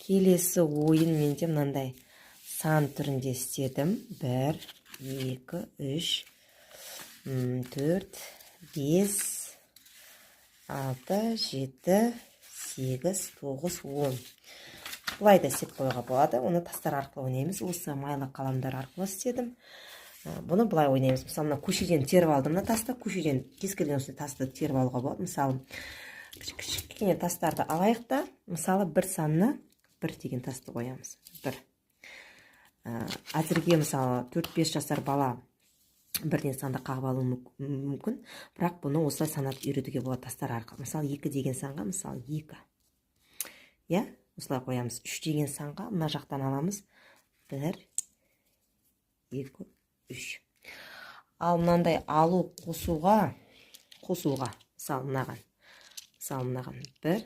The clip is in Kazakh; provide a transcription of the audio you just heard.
Келесі ойын менде мынандай сан түрінде істедім: бір, екі, үш, төрт, бес, алты, жеті, сегіз, тоғыз, 10. Былай да істеп қоюға болады. Оны тастар арқылы ойнаймыз. Осы майлы қаламдар арқылы істедім. Бұны былай ойнаймыз: мысалы, мына көшеден теріп алдым мына тасты. Көшеден кез келген осындай тасты теріп алуға болады. Мысалы, кішкене тастарды алайық та, мысалы, бір санына бір деген тасты қоямыз, бір. Әзірге, мысалы, 4-5 жасар бала бірден санды қағып алуы мүмкін, бірақ бұны осылай санап үйретуге болады тастар арқылы. Мысалы, екі деген санға, мысалы, екі, иә, осылай қоямыз. Үш деген санға мына жақтан аламыз: бір, екі, үш. Ал мынандай алу, қосуға, мысалы, мынаған бір